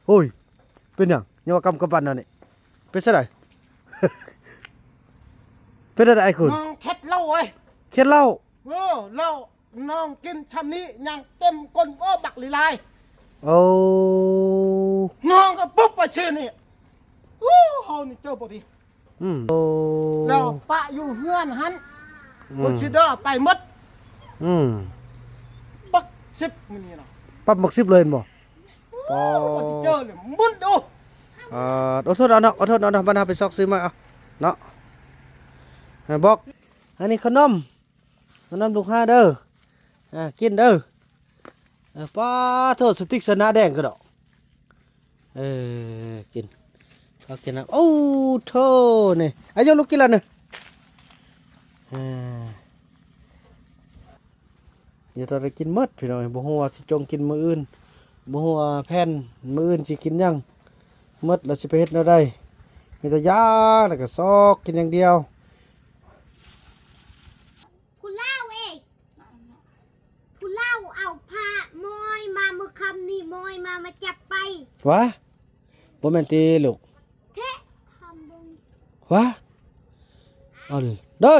ໂອ້ຍ ເປັນຫຍັງ? ຍັງວ່າກຳກະບັນອັນນີ້ ເປັນຈັ່ງໃດ? ເປັນຈັ່ງໃດອ້າຍຄຸນ? ນ້ອງເຂັດເຫຼົ້າເວີຍ ເຂັດເຫຼົ້າ. ເອີ ເຫຼົ້າ ນ້ອງກິນຊ່ຳນີ້ຍັງເຕັມກົ້ນ ໂອ້ ບັກຫຼາຍໆ. ໂອ້ ນ້ອງກໍປຸບໄປຊື່ນີ້. ໂອ້ ເຮົານີ້ເຈີບໍ່ດີ. ອືມ ໂອ້ ແລ້ວປະຢູ່ເຮືອນຫັ້ນ ອືມ ຄົນຊິເດີໄປໝົດ. ອືມ ບັກສິບມື້ນີ້ນະ ປັບບັກສິບເລີຍແມ່ນບໍ່? ໂອ້ ບໍ່ໄດ້ເຈີເລີຍ ມຶນ. ໂອ້ ອ່າ ອົດທົນເອົາເນາະ ອົດທົນເອົາເນາະ ບັດເຮົາໄປຊອກຊື້ໃໝ່ເອົາເນາະ. ບອກ ອັນນີ້ຂະໜົມ ຂະໜົມລູກຄ້າເດີ ອ່າ ກິນເດີ. ເອີ ປາໂທ ສະຕິກສະໜາແດງກະດອກ. ເອີ ກິນ ເອົາກິນນຳ. ໂອ້ໂທ ນີ້ ອາຍຸລູກກິນລະນີ້. ເອີ ດຽວຕ້ອງໄດ້ກິນໝົດພີ່ນ້ອງເອີຍ. ບໍ່ຮູ້ວ່າຊິຈົ່ງກິນມື້ອື່ນ ບໍ່ຮູ້ວ່າແຜນມື້ອື່ນຊິກິນຫຍັງ ໝົດແລ້ວຊິໄປເຮັດແນວໃດ. ມີແຕ່ຢາກ ແລ້ວກະຊອກກິນຢ່າງດຽວ. ຜູ້ລາວເອີຍ ຜູ້ລາວເອົາຜ້າມອຍມາມື້ຄ່ຳນີ້ ມອຍມາ ມາຈັບໄປ. ຫວາ ບໍ່ແມ່ນຕິລູກ? ເທະ ຫວາ ເອົາເດີ.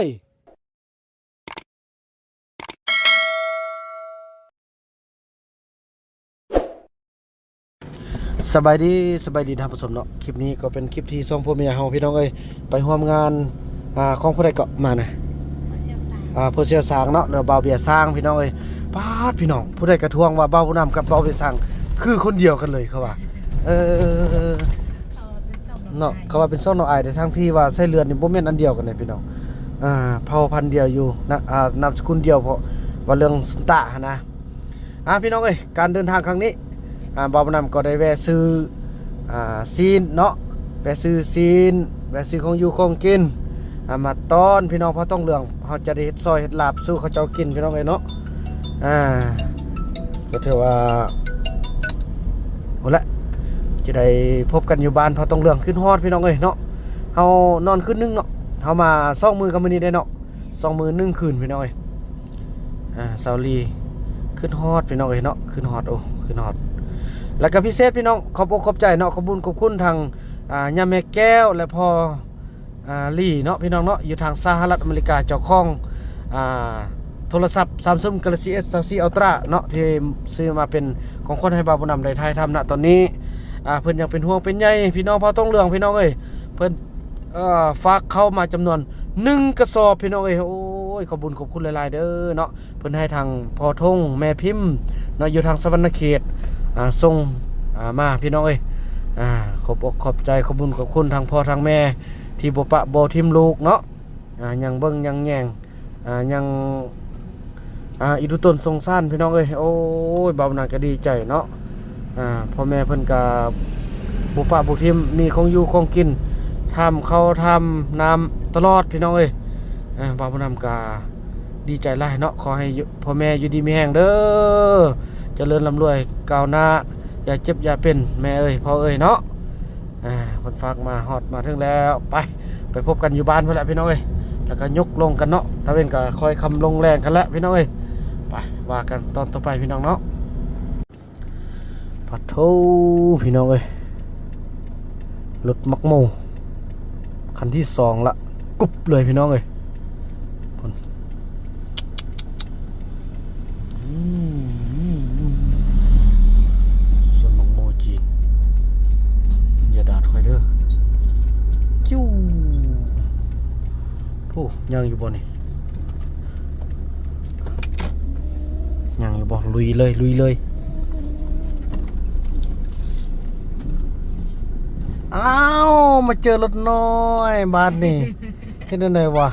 ສະບາຍດີ ສະບາຍດີທ່ານຜູ້ຊົມເນາະ. ຄລິບນີ້ກໍເປັນຄລິບທີ່ສອງຜົວເມຍເຮົາພີ່ນ້ອງເອີຍ ໄປຮ່ວມງານ ອ່າ ຂອງຜູ້ໃດເກາະມານະ ຜູ້ຊ່ຽວຊານ ອ່າ ຜູ້ຊ່ຽວຊານເນາະ ຫຼືບ່າວເບຍຊາງພີ່ນ້ອງເອີຍ. ປາດ ພີ່ນ້ອງ ຜູ້ໃດກະທ້ວງວ່າບ່າວບຸນນຳກັບບ່າວເບຍຊາງຄືຄົນດຽວກັນເລີຍ ເຂົາວ່າ ເອີ ເນາະ ເຂົາວ່າເປັນສອງນ້ອງອ້າຍ ແຕ່ທັງທີ່ວ່າໄສ້ເລືອດນີ້ບໍ່ແມ່ນອັນດຽວກັນເດ້ພີ່ນ້ອງ. ອ່າ ເຜົ່າພັນດຽວຢູ່ນະ ອ່າ ນາມສະກຸນດຽວ ເພາະວ່າເລື່ອງສັນຕະຫັ້ນນະ. ອ່າ ພີ່ນ້ອງເອີຍ ການເດີນທາງຄັ້ງນີ້ ອ່າ ບ່າວບຸນນຳກໍໄດ້ແວ່ຊື້ ອ່າ ຊີ້ນເນາະ ແວ່ຊື້ຊີ້ນ ແວ່ຊື້ຂອງຢູ່ຂອງກິນ ອ່າ ມາຕ້ອນພີ່ນ້ອງເຜົ່າຕົງເຫຼືອງ. ເຮົາຈະໄດ້ເຮັດຊອຍເຮັດລາບສູ່ເຂົາເຈົ້າກິນພີ່ນ້ອງເອີຍເນາະ. ອ່າ ກໍຖືວ່າ ໂອ້ລະ ຈະໄດ້ພົບກັນຢູ່ບ້ານເຜົ່າຕົງເຫຼືອງ. ຄຶດຮອດພີ່ນ້ອງເອີຍເນາະ ເຮົານອນຄືນໜຶ່ງເນາະ ເຮົາມາສອງມື້ກັບມື້ນີ້ໄດ້ເນາະ. ສອງມື້ໜຶ່ງຄືນພີ່ນ້ອງເອີຍ. ອ່າ ສາວລີ ຄຶດຮອດພີ່ນ້ອງເອີຍເນາະ ຄຶດຮອດ ໂອ້ ຄຶດຮອດ. ແລ້ວກະພິເສດພີ່ນ້ອງ ຂອບອົກຂອບໃຈເນາະ ຂອບບຸນຂອບຄຸນທາງ ອ່າ ຍາແມ່ແກ້ວ ແລະ ພໍ່ ອ່າ ລີເນາະ ພີ່ນ້ອງເນາະ ຢູ່ທາງສະຫະລັດອາເມລິກາ ເຈົ້າຂອງ ອ່າ ໂທລະສັບ Samsung Galaxy S twenty-three Ultra ເນາະ ທີ່ຊື້ມາເປັນຂອງຂວັນໃຫ້ບ່າວບຸນນຳໄດ້ຖ່າຍທຳນະຕອນນີ້. ອ່າ ເພິ່ນຍັງເປັນຫ່ວງເປັນໃຍພີ່ນ້ອງເຜົ່າຕົງເຫຼືອງພີ່ນ້ອງເອີຍ ເພິ່ນ ເອີ ຝາກເຂົ້າມາຈຳນວນໜຶ່ງກະສອບພີ່ນ້ອງເອີຍ. ໂອ້ຍ ຂອບບຸນຂອບຄຸນຫຼາຍໆເດີເນາະ ເພິ່ນໃຫ້ທາງພໍ່ທົງແມ່ພິມເນາະ ຢູ່ທາງສະຫວັນນະເຂດ ອ່າ ສົ່ງ ອ່າ ມາພີ່ນ້ອງເອີຍ. ອ່າ ຂອບອົກຂອບໃຈ ຂອບບຸນຂອບຄຸນທາງພໍ່ທາງແມ່ ທີ່ບໍ່ປະບໍ່ຖິ້ມລູກເນາະ ອ່າ ຍັງເບິ່ງຍັງແຍງ ອ່າ ຍັງ ອ່າ ອີ່ດູຕົນສົງສານພີ່ນ້ອງເອີຍ. ໂອ້ຍ ບ່າວບຸນນຳກະດີໃຈເນາະ ອ່າ ພໍ່ແມ່ເພິ່ນກະບໍ່ປະບໍ່ຖິ້ມ ມີຂອງຢູ່ຂອງກິນ ຖາມເຂົ້າຖາມນ້ຳຕະຫຼອດພີ່ນ້ອງເອີຍ. ອ່າ ບ່າວບຸນນຳກະດີໃຈຫຼາຍເນາະ ຂໍໃຫ້ພໍ່ແມ່ຢູ່ດີມີແຮງເດີ ຈະເລີນລ່ຳລວຍກ້າວໜ້າ ຢ່າເຈັບຢ່າເປັນແມ່ເອີຍ ພໍ່ເອີຍເນາະ. ອ່າ ເພິ່ນຝາກມາຮອດມາເຖິງແລ້ວ ໄປ ໄປພົບກັນຢູ່ບ້ານພຸ້ນແຫຼະພີ່ນ້ອງເອີຍ. ແລ້ວກະຍົກລົງກັນເນາະ ຕາເວັນກະຄ່ອຍຄ່ຳລົງແລງກັນແຫຼະພີ່ນ້ອງເອີຍ. ໄປ ວ່າກັນຕອນຕໍ່ໄປພີ່ນ້ອງເນາະ. ປາໂທ ພີ່ນ້ອງເອີຍ ລົດໝາກໂມ ຄັນທີສອງລະ ກຸບເລີຍພີ່ນ້ອງເອີຍ. ສວນໝາກໂມຈີນ ຢ່າດາດຂ້ອຍເດີ. ຈຸ້ວ ໂອ້ ຍ່າງຢູ່ບໍ່ນີ້? ຍັງຢູ່ບໍ່? ລຸຍເລີຍ ລຸຍເລີຍ. ອ້າວ ມາເຈີລົດນ້ອຍບາດນີ້ ເຮັດແນວໃດວະ?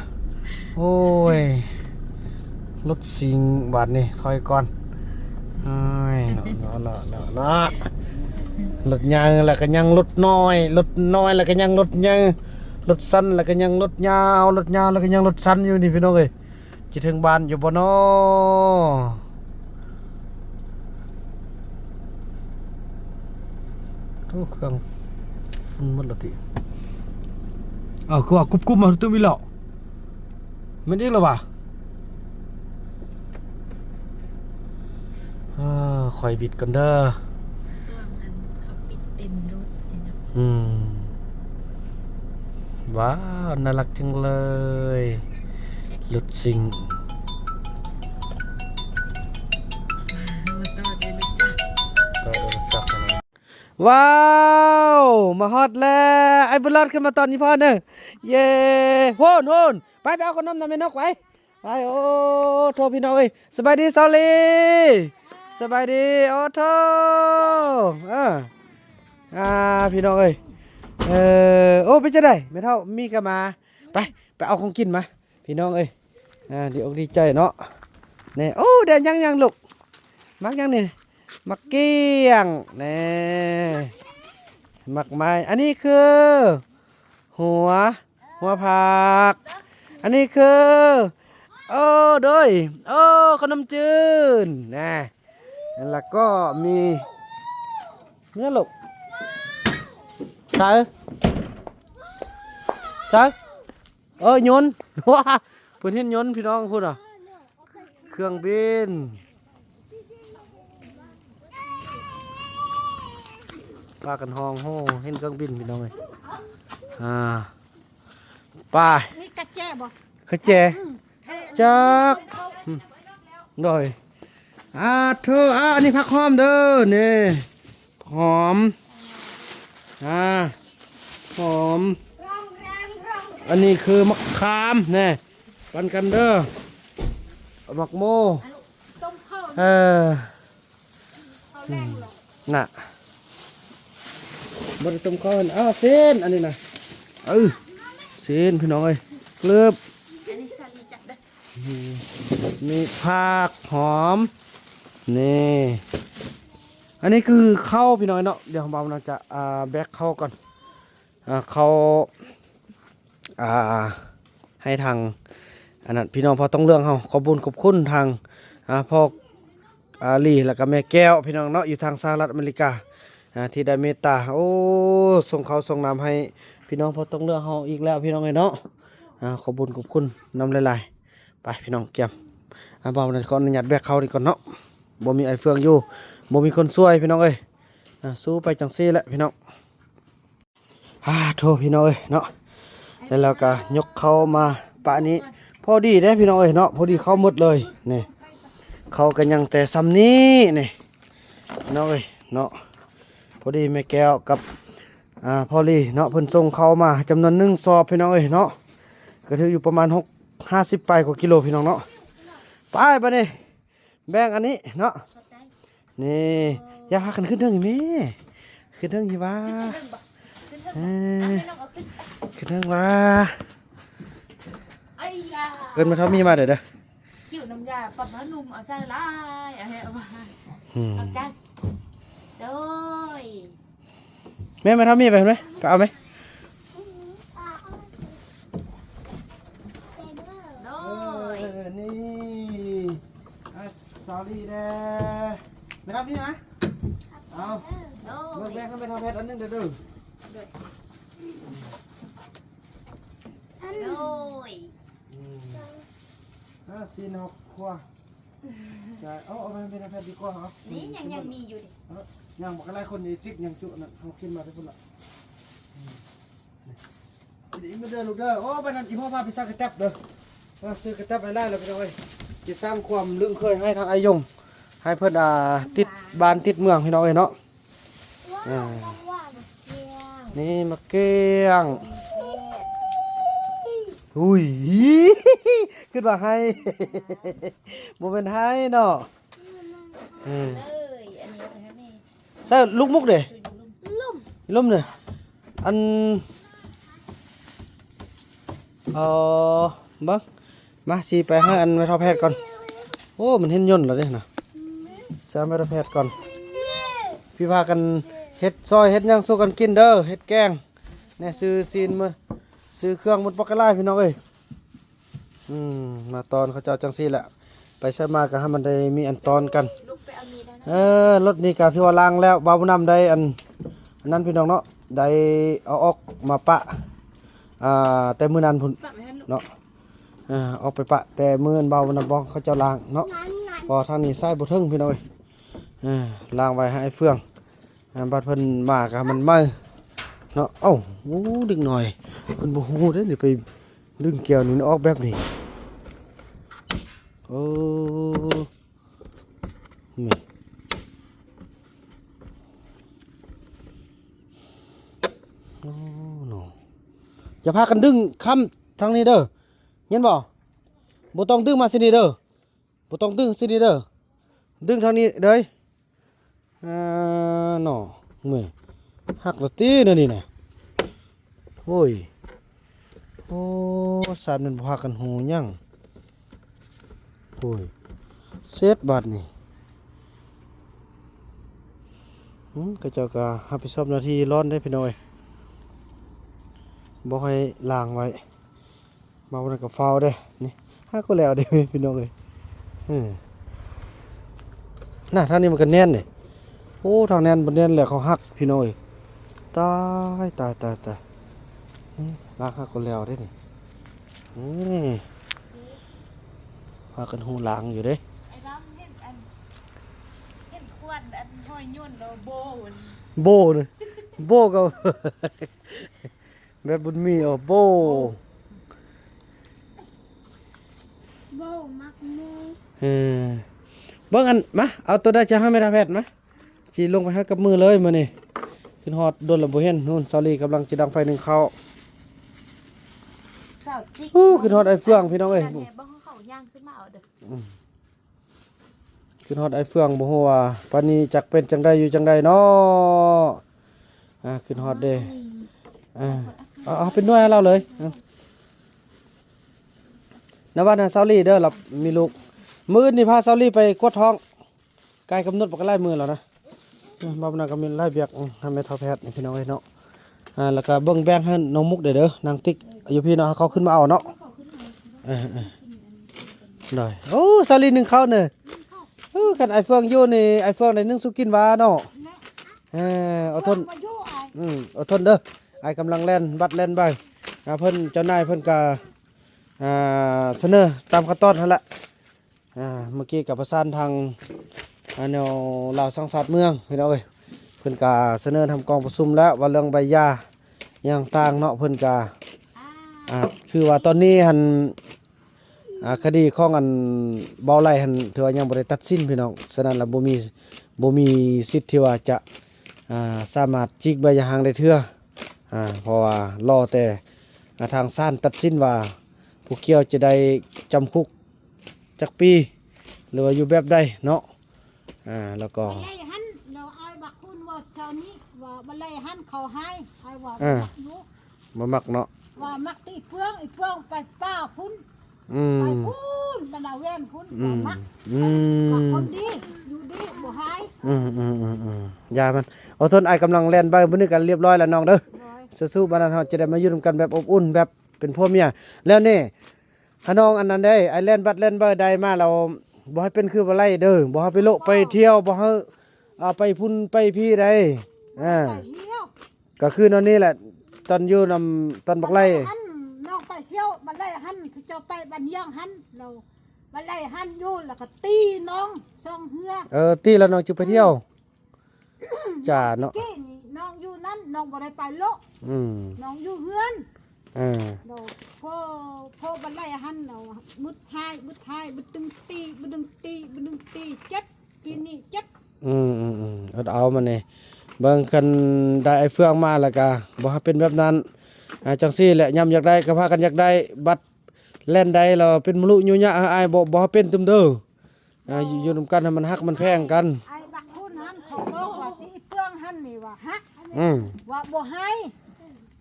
ໂອ້ຍ ລົດຊິງບາດນີ້ ຖອຍກ່ອນ. ໂອ້ຍ ເນາະ ເນາະ ເນາະ ເນາະ ເນາະ. ລົດໃຫຍ່ແລ້ວກະຍັງລົດນ້ອຍ ລົດນ້ອຍແລ້ວກະຍັງລົດໃຫຍ່ ລົດສັ້ນແລ້ວກະຍັງລົດຍາວ ລົດຍາວແລ້ວກະຍັງລົດສັ້ນຢູ່ນີ້ ພີ່ນ້ອງເອີຍ. ຈະເຖິງບ້ານຢູ່ບໍ່ນໍ? ໂອ້ ເຄື່ອງຝຸ່ນໝົດແລ້ວຕິ. ເອົ້າ ຄືວ່າກຸບໆ ມາຕຸມອີກແລ້ວ ແມ່ນອີກແລ້ວຫວາ? ເອີ ຂ້ອຍບິດກ່ອນເດີ. ຊ່ວງອັນເຂົາປິດເຕ ເປັນລົດນີ້ນະ. ອືມ ວ້າວ ໜ້າລັກຈັງເລີຍ ລົດຊິງ ມາຕໍ່ດ້ວຍລົດຈັກ ຕໍ່ດ້ວຍລົດຈັກ. ວ້າວ ມາຮອດແລ້ວ ອ້າຍບຸນລອດ ຂຶ້ນມາຕອນນີ້ພໍ່ເດີ. ເຢ້ ໂຮນ ໂຮນ ໄປ ໄປເອົາຂະໜົມນຳແມ່ນົກໄປ. ໄປ ໂອ້ໂທ ພີ່ນ້ອງເອີຍ ສະບາຍດີສາວລີ ສະບາຍດີ ໂອ້ໂທ ເອີ ອ່າ ພີ່ນ້ອງເອີຍ ເອີ ໂອ້ ເປັນຈັ່ງໃດ ແມ່ເຖົ້າມີກະມາ ໄປ ໄປເອົາຂອງກິນມາ ພີ່ນ້ອງເອີຍ ອ່າ ດີອົກດີໃຈເນາະ ແນ່ ໂອ້ ໄດ້ຫຍັງ ຫຍັງລູກ ໝາກຫຍັງນີ້ ໝາກກ້ຽງ ແນ່ ໝາກໄມ້ ອັນນີ້ຄືຫົວ ຫົວຜັກ ອັນນີ້ຄື ໂອ້ ໂດຍ ໂອ້ ຂະໜົມຈືນ ນະ ແລ້ວກໍມີ ເມືອລູກ ໃສ ໃສ ເອີ ຍົນ ເພິ່ນເຫັນຍົນ ພີ່ນ້ອງ ພຸ້ນນະ ເຄື່ອງບິນ ພາກັນຮ້ອງໂຮ ເຫັນເຄື່ອງບິນ ພີ່ນ້ອງເອີຍ ອ່າ ໄປ ມີກະແຈບໍ່? ກະແຈ ອືມ ຈັກ ອືມ ໂດຍ ອ່າ ເທີ ອ່າ ອັນນີ້ຜັກຫອມເດີ ນີ້ ຫອມ ອ່າ ຫອມ ອັນນີ້ຄືໝາກຂາມ ແນ່ ປັນກັນເດີ ໝາກໂມ ຕົ້ມເຂົ້າ ເອີ ອືມ ນະ ບໍ່ໄດ້ຕົ້ມເຂົ້າ ເອົາເສັ້ນ ອັນນີ້ນະ ເອີ ເສັ້ນ ພີ່ນ້ອງເອີຍ ເກີບ ອັນນີ້ສາລີຈັບເດີ ອືມ ມີຜັກຫອມ ນີ້ ອັນນີ້ຄືເຂົ້າ ພີ່ນ້ອງເນາະ ດຽວບ່າວນາຈະ ອ່າ ແບກເຂົ້າກ່ອນ ອ່າ ເຂົ້າ ອ່າ ໃຫ້ທາງ ອັນນັ້ນ ພີ່ນ້ອງພໍ່ຕົງເລື່ອງເຮົາ ຂອບບຸນຂອບຄຸນທາງ ອ່າ ພໍ່ ອາ ລີ ແລ້ວກໍແມ່ແກ້ວ ພີ່ນ້ອງເນາະ ຢູ່ທາງສະຫະລັດອາເມລິກາ ອ່າ ທີ່ໄດ້ເມດຕາ ໂອ້ ສົ່ງເຂົ້າສົ່ງນ້ຳໃຫ້ພີ່ນ້ອງພໍ່ຕົງເລື່ອງເຮົາອີກແລ້ວ ພີ່ນ້ອງເອີຍເນາະ ອ່າ ຂອບບຸນຂອບຄຸນນຳຫຼາຍໆ ໄປ ພີ່ນ້ອງກຽມ ອ່າ ບ່າວນາຈະຂໍອະນຸຍາດແບກເຂົ້ານີ້ກ່ອນເນາະ ບໍ່ມີອ້າຍເຟືອງຢູ່ ບໍ່ມີຄົນຊ່ວຍ ພີ່ນ້ອງເອີຍ ອ່າ ສູ້ໄປຈັ່ງຊີ້ແຫຼະ ພີ່ນ້ອງ. ອາ ໂທ ພີ່ນ້ອງເອີຍເນາະ ແລ້ວເຮົາກໍຍົກເຂົ້າມາປະນີ້ ພໍດີເດ້ພີ່ນ້ອງເອີຍເນາະ ພໍດີເຂົ້າໝົດເລີຍ ນີ້ ເຂົ້າກໍຍັງແຕ່ຊ່ຳນີ້ ນີ້ ພີ່ນ້ອງເອີຍເນາະ ພໍດີແມ່ແກ້ວກັບ ອ່າ ພໍ່ລີເນາະ ເພິ່ນສົ່ງເຂົ້າມາຈຳນວນໜຶ່ງສອບ ພີ່ນ້ອງເອີຍເນາະ ກໍຖືຢູ່ປະມານຫົກ ຫ້າສິບປາຍກວ່າກິໂລ ພີ່ນ້ອງເນາະ ໄປບາດນີ້ ແບ່ງອັນນີ້ເນາະ ນີ້ ຢ່າພາກັນຂຶ້ນເທິງອີແມ່ ຂຶ້ນເທິງອີວ່າ ຂຶ້ນເທິງບໍ່ ຂຶ້ນເທິງບໍ່ ເອີ ອ່ະ ແມ່ນ້ອງເອົາຂຶ້ນ ຂຶ້ນເທິງວ່າ ໄອ້ຢາ ເອີ້ນແມ່ເຖົ້າມີມາເດີ ເດີ ຄິ້ວນ້ຳຢາປັບຜ້ານຸ່ມເອົາໃສ່ຫຼາຍ ເອົາໃຫ້ເອົາມາ ອືມ ເອົາຈັກ ໂດຍ ແມ່ ແມ່ເຖົ້າມີໄປພຸ້ນໄໝ ໄປເອົາໄໝ ໂດຍ ເອີ ນີ້ ອ່າ ສາວລີແດ່ ແມ່ເຖົ້າມີມາ ເອົາ ໂດຍ ເບິ່ງແບ່ງໃຫ້ແມ່ເຖົ້າແພດອັນໜຶ່ງເດີ ໂດຍ ໂດຍ ອືມ ອ່າ ຊີ້ນເຮົາຄົວ ໃຊ່ ເອົາ ເອົາໄປເປັນແຜ່ນດີກວ່າເນາະ ນີ້ຍັງ ຍັງມີຢູ່ເດ ເອີ ຍັງບໍ່ກະຫຼາຍຄົນນີ້ຕິດຫຍັງຈຸນັ້ນ ເຮົາຂຶ້ນມາແຕ່ພຸ້ນລະ ອືມ ນີ້ ນີ້ມາເດີລູກເດີ ໂອ້ ປານນັ້ນອີພໍ່ພາໄປສ້າງກະແຕັບເດີ ເອີ ຊື້ກະແຕັບໄວ້ຫຼາຍແລ້ວພີ່ນ້ອງເອີຍ ຊິສ້າງຄວາມລຶ້ງເຄີຍໃຫ້ທາງອ້າຍຍົງ ໃຫ້ເພິ່ນ ອ່າ ຕິດບ້ານຕິດເມືອງພີ່ນ້ອງເອີຍເນາະ. ອ່າ ນີ້ໝາກກ້ຽງ ອຸ້ຍ ຄິດວ່າໄຫ້ ບໍ່ແມ່ນໄຫ້ເນາະ ເອີ ໃສ່ລູກມຸກເດ ລຸ່ມເດ ອັນ ເອີ ເບິ່ງ ມາ ຊິໄປຫາອັນແມ່ເຖົ້າແພດກ່ອນ ໂອ້ ມັນເຫັນຍົນແລ້ວເດ້ນະ ຊິຫາແມ່ເຖົ້າແພດກ່ອນ ພີ່ພາກັນເຮັດຊອຍເຮັດຫຍັງສູ່ກັນກິນເດີ ເຮັດແກງແດ່ ຊື້ຊີ້ນມື້ ຊື້ເຄື່ອງໝົດປອກກະລາຍ ພີ່ນ້ອງເອີຍ ອືມ ມາຕອນເຂົາເຈົ້າຈັ່ງຊີ້ແຫຼະ ໄປໃສມາກໍໃຫ້ມັນໄດ້ມີອັນຕອນກັນ ເອີ ລົດນີ້ກໍຖືວ່າລ້າງແລ້ວ ບ່າວບຸນນຳໄດ້ອັນ ອັນນັ້ນ ພີ່ນ້ອງເນາະ ໄດ້ເອົາອອກມາປະ ອ່າ ແຕ່ມື້ນັ້ນພຸ້ນເນາະ ເອີ ອອກໄປປະແຕ່ມື້ນັ້ນ ບ່າວບຸນນຳບອກເຂົາເຈົ້າລ້າງເນາະ ເພາະວ່າທາງນີ້ໃຊ້ບໍ່ເຖິງ ພີ່ນ້ອງເອີຍ ເອີ ລ້າງໄວ້ໃຫ້ອ້າຍເຟືອງ ອ່າ ບັດເພິ່ນມາກໍໃຫ້ມັນໃໝ່ເນາະ. ເອົ້າ ໂອ້ ເດັກນ້ອຍເພິ່ນບໍ່ຮູ້ເດ້ນີ້ ໄປດຶງແກ້ວນີ້ອອກແບບນີ້. ໂອ້ ແມ່ນ ໂອ້ ເນາະ ຢ່າພາກັນດຶງຂ້າມທາງນີ້ເດີ ເຫັນບໍ່? ບໍ່ຕ້ອງດຶງມາຊີ້ນີ້ເດີ. ບໍ່ຕ້ອງດຶງຊີ້ນີ້ເດີ ດຶງທາງນີ້ເດີ. ອ່າ ເນາະ ແມ່ ຫັກແລ້ວຕິແນວນີ້ນະ. ໂອ້ຍ ໂອ້ ຊາດແມ່ນບໍ່ພາກັນຮູ້ຫຍັງ. ໂອ້ຍ ເສັດບາດນີ້. ອືມ ເຂົາເຈົ້າກໍຮັບຜິດຊອບໜ້າທີ່ຮ້ອນເດ້ພີ່ນ້ອງເອີຍ ບໍ່ໃຫ້ລ້າງໄວ້. ມາວັນນັ້ນກໍຟ້າວເດ້ ນີ້ຫາກໍແລ້ວເດ້ພີ່ນ້ອງເອີຍ. ເອີ ນະ ທາງນີ້ມັນກໍແໜ້ນເດ້. ໂອ້ ທາງແໜ້ນບໍ່ແໜ້ນແຫຼະ ເຂົາຫັກພີ່ນ້ອງເອີຍ. ຕາຍ ຕາຍ ຕາຍ ຕາຍ. ອືມ ລ້າງຫາກໍແລ້ວເດ້ນີ້. ອືມ ພາກັນຮູ້ລ້າງຢູ່ເດ້. ໄອ້ດຳເຫັນອັນ ເຫັນຂວັນອັນຫ້ອຍຍົນແລ້ວໂບ້ ໂບ້ນະ ໂບ້ກໍ ແບບບຸນມີ ໂອ້ ໂບ້ ໂບ້ມັກໝູ. ເອີ ເບິ່ງອັນ ມາ ເອົາໂຕໃດຈະໃຫ້ແມ່ທາແພດມາ ຊິລົງໄປຫາກັບມືເລີຍມື້ນີ້. ຂຶ້ນຮອດດົນແລ້ວບໍ່ເຫັນ. ນູ້ນ ສາວລີກຳລັງຊິດັງໄຟໜຶ້ງເຂົ້າ. ໂອ້ ຂຶ້ນຮອດອ້າຍເຟືອງພີ່ນ້ອງເອີຍ. ເບິ່ງເຂົາຍ່າງຂຶ້ນມາເອົາເດີ. ອືມ ຂຶ້ນຮອດອ້າຍເຟືອງ ບໍ່ຮູ້ວ່າປານນີ້ຈັກເປັນຈັ່ງໃດຢູ່ຈັ່ງໃດເນາະ. ອ່າ ຂຶ້ນຮອດເດ້. ອ່າ ເອົາ ເອົາເປັນໜ່ວຍໃຫ້ລາວເລີຍ. ເອີ ນະວ່ານະ ຊາວລີເດີ ລາວມີລູກ. ມື້ອື່ນນີ້ພາຊາວລີໄປກວດທ້ອງ ໃກ້ກຳນົດບັກຫຼາຍມື້ແລ້ວນະ. ເອີ ມາບາດນັ້ນກໍມີຫຼາຍວຽກ ອືມ ໃຫ້ແມ່ເຖົ້າແພດນີ້ພີ່ນ້ອງເອີຍເນາະ. ອ່າ ແລ້ວກໍເບິ່ງແບ່ງໃຫ້ນ້ອງມຸກເດ້ເດີ ນາງຕິກຢູ່ພີ້ເນາະ ເຂົາຂຶ້ນມາເອົາເນາະ. ເອີ ເອີ ໂອ້ ສາວລີໜຶ້ງເຂົ້າເນີ. ໂອ້ ຄັນອ້າຍເຟືອງຢູ່ນີ້ ອ້າຍເຟືອງໄດ້ໜຶ້ງສູ່ກິນຫວາເນາະ. ເອີ ອົດທົນ ອືມ ອົດທົນເດີ. ອ້າຍກຳລັງແລ່ນບັດແລ່ນໃບ ອ່າ ເພິ່ນ ເຈົ້ານາຍເພິ່ນກໍ ອ່າ ສະເໜີຕາມຂັ້ນຕອນຫັ້ນແຫຼະ. ອ່າ ເມື່ອກີ້ກໍປະສານທາງ ອ່າ ແນວລາວສ້າງຊາດເມືອງ ພີ່ນ້ອງເອີຍ ເພິ່ນກໍສະເໜີທຳກອງປະຊຸມແລ້ວ ວ່າເລື່ອງໃບຫຍ່າຫຍັງຕ່າງເນາະ. ເພິ່ນກໍ ອ່າ ຄືວ່າຕອນນີ້ຫັ້ນ ອ່າ ຄະດີຂອງອັນເບົາໄຫຼຫັ້ນ ຖືວ່າຍັງບໍ່ໄດ້ຕັດສິນພີ່ນ້ອງ. ສະນັ້ນລະບໍ່ມີ ບໍ່ມີສິດທີ່ວ່າຈະ ອ່າ ສາມາດຈີກໃບຫຍ່າຮ້າງໄດ້ເທື່ອ ອ່າ ເພາະວ່າລໍແຕ່ ອ່າ ທາງສານຕັດສິນວ່າຜູ້ກ່ຽວຈະໄດ້ຈຳຄຸກ ຈັກປີ ຫຼືວ່າຢູ່ແບບໃດເນາະ. ອ່າ ແລ້ວກໍ ໄລ່ຫັ້ນ ລາວອ້າຍບັກຄຸນວ່າເຊົ້ານີ້ວ່າບໍ່ໄລ່ຫັ້ນເຂົາໃຫ້ ອ້າຍວ່າ ອ່າ ບໍ່ມັກຢູ່ ບໍ່ມັກເນາະ ວ່າມັກທີ່ເຟືອງ ອີເຟືອງໄປປ່າພຸ້ນ ອືມ ໄປພຸ້ນ ບັນດາແວ່ນພຸ້ນ ອືມ ວ່າມັກ ອືມ ວ່າຄົນດີ ຢູ່ດີ ບໍ່ຮ້າຍ ອືມໆໆໆ ຢ່າມັນ ອົດທົນ ອ້າຍກຳລັງແລ່ນໄປ ມື້ນີ້ກໍລຽບຮ້ອຍແລ້ວນ້ອງເດີ ໂດຍ ສູ້ໆ ບັດນັ້ນເຮົາຈະໄດ້ມາຢູ່ນຳກັນແບບອົບອຸ່ນ ແບບເປັນຜົວເມຍ ແລ້ວນີ້ ຂະນ້ອງອັນນັ້ນເດ້ ໄອ້ແລ່ນບັດແລ່ນເບີໄດ້ມາແລ້ວ ບໍ່ໃຫ້ເປັນຄືບໍ່ໄລ່ເດີ ບໍ່ໃຫ້ໄປໂລະໄປທ່ຽວ ບໍ່ໃຫ້ ອ່າ ໄປພຸ້ນໄປພີໄດ້ ອ່າ ໄປທ່ຽວ ກໍຄືນອນນີ້ແຫຼະ ຕອນຢູ່ນຳ ຕອນບັກໄລ່ ບັດໄລ່ຫັ້ນ ນ້ອງໄປທ່ຽວ ບັດໄລ່ຫັ້ນ ຄືເຈົ້າໄປບ້ານຮຽງຫັ້ນ ແລ້ວບັດໄລ່ຫັ້ນຢູ່ ແລ້ວກໍຕີນ້ອງສອງເທື່ອ ເອີ ຕີແລ້ວນ້ອງຈຶ່ງໄປທ່ຽວ ຈ້າເນາະ ແຕ່ກີ້ນີ້ນ້ອງຢູ່ນັ້ນ ນ້ອງບໍ່ໄດ້ໄປໂລະ ອືມ ນ້ອງຢູ່ເຮືອນ ເອີ ໂດຍ ພໍ ພໍບັດໄລ່ຫັ້ນເນາະ ບຶດທ້າຍ ບຶດທ້າຍ ບຶດດຶງຕີ ບຶດດຶງຕີ ບຶດດຶງຕີ ເຈັບ ປີນີ້ເຈັບ ອືມໆໆ ອົດເອົາມັນນີ້ ເບິ່ງຄັນໄດ້ໄອ້ເຟືອງມາແລ້ວກະບໍ່ໃຫ້ເປັນແບບນັ້ນ ອ່າ ຈັ່ງຊີ້ແຫຼະ ຍາມຢາກໄດ້ກໍພາກັນຢາກໄດ້ ບັດແລ່ນໄດ້ແລ້ວເປັນມະລຸຍຸຍະ ອ້າຍບໍ່ ບໍ່ໃຫ້ເປັນຕື່ມເດີ ອ່າ ຢູ່ ຢູ່ນຳກັນໃຫ້ມັນຮັກມັນແພງກັນ ໄອ້ບັກຄຸນຫັ້ນເຂົາບອກວ່າ ອີເຟືອງຫັ້ນນີ້ວ່າຮັກ ອືມ ວ່າບໍ່ໃຫ້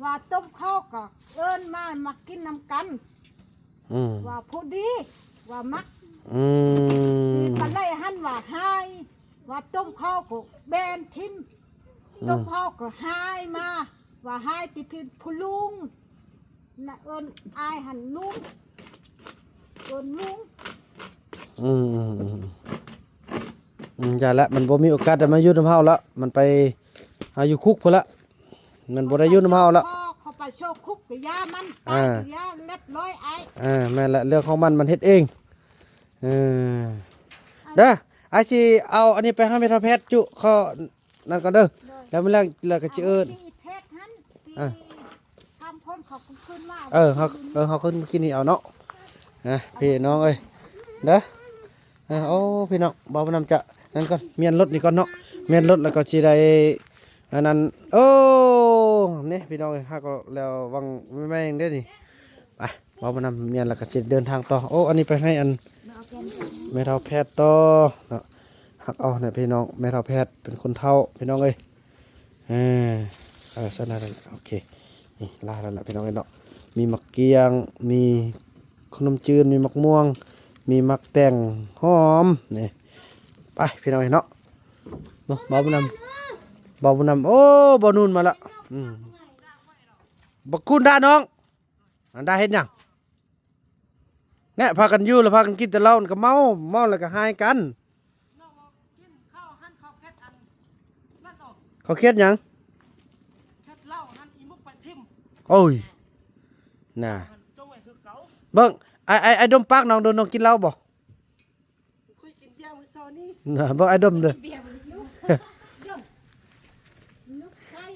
ວ່າຕົ້ມເຂົ້າກໍເອີ້ນມາ ມາກິນນຳກັນ ອືມ ວ່າຜູ້ດີ ວ່າມັກ ອືມ ບັດໄລ່ຫັ້ນວ່າຮ້າຍ ວ່າຕົ້ມເຂົ້າກໍແບນຖິ້ມ ອືມ ຕົ້ມເຂົ້າກໍຮ້າຍມາ ວ່າຮ້າຍຕິເປັນຜູ້ລຸງ ນະ ເອີ້ນອ້າຍຫັ້ນລຸງ ເອີ້ນລຸງ ອືມໆໆ ອືມ ຢ່າລະ ມັນບໍ່ມີໂອກາດໄດ້ມາຢູ່ນຳເຮົາລະ ມັນໄປຫາຢູ່ຄຸກພຸ້ນລະ ມັນບໍ່ໄດ້ຢູ່ນຳເຮົາລະ ເຂົາໄປໂຊຄຸກກໍຢ່າມັນ ເອີ ຕາຍກໍຢ່າ ລຽບຮ້ອຍອ້າຍ ເອີ ແມ່ນລະ ເລື່ອງຂອງມັນ ມັນເຮັດເອງ ເອີ ເດີ ອ້າຍຊິເອົາອັນນີ້ໄປໃຫ້ແມ່ເຖົ້າແພດຈຸ ຂໍ ນັ້ນກ່ອນເດີ ໂດຍ ແລ້ວມື້ແລງແລ້ວກໍຊິເອີ້ນ ທີ່ເທດຫັ້ນ ທີ່ ອ່າ ສາມຄົນເຂົາກໍຂຶ້ນມາ ເອີ ເຮົາ ເອີ ເຮົາຂຶ້ນມາກິນນີ້ເອົາເນາະ ນະ ພີ່ນ້ອງເອີຍ ເດີ ເອີ ໂອ້ ພີ່ນ້ອງ ເບົານຳຈະນັ້ນກ່ອນ ມ້ຽນລົດນີ້ກ່ອນເນາະ ມ້ຽນລົດແລ້ວກໍຊິໄດ້ ອັນນັ້ນ ໂອ້ ນີ້ພີ່ນ້ອງເອີຍ ຫາກໍແລ້ວຫວ່າງແມ່ງເດ້ນີ້ ໄປ ເວົ້າມານຳ ແມ່ນແລ້ວກໍຊິເດີນທາງຕໍ່. ໂອ້ ອັນນີ້ໄປໃຫ້ອັນແມ່ເຖົ້າແພດຕໍ່ເນາະ. ຮັກເອົາແຫຼະພີ່ນ້ອງ ແມ່ເຖົ້າແພດເປັນຄົນເຖົ້າພີ່ນ້ອງເອີຍ. ເອີ ເອີ ຊັ້ນນັ້ນແຫຼະ ໂອເຄ. ນີ້ຫຼາຍແລ້ວລະພີ່ນ້ອງເອີຍເນາະ. ມີໝາກກ້ຽງ ມີຂະໜົມຈືນ ມີໝາກມ່ວງ ມີໝາກແຕງຫອມ ນີ້. ໄປພີ່ນ້ອງເອີຍເນາະ. ເນາະ ເບົາບຸນນຳ ເບົາບຸນນຳ. ໂອ້ ເບົານູນມາລະ. ອືມ ບັກຄູນດ່ານ້ອງ. ອັນດາເຮັດຫຍັງ? ແນະ ພາກັນຢູ່ແລ້ວພາກັນກິນແຕ່ເຫຼົ້າ ມັນກໍເມົາ ເມົາແລ້ວກໍຫາຍກັນ. ເຂົາຄຽດຫຍັງ? ໂອ້ຍ ນະ ເບິ່ງ ອ້າຍ ອ້າຍ ອ້າຍດົມປາກນ້ອງດູ ນ້ອງກິນເຫຼົ້າບໍ່? ຂ້ອຍກິນເບຍມື້ເຊົ້ານີ້ ນະ ເບິ່ງອ້າຍດົມເດີ.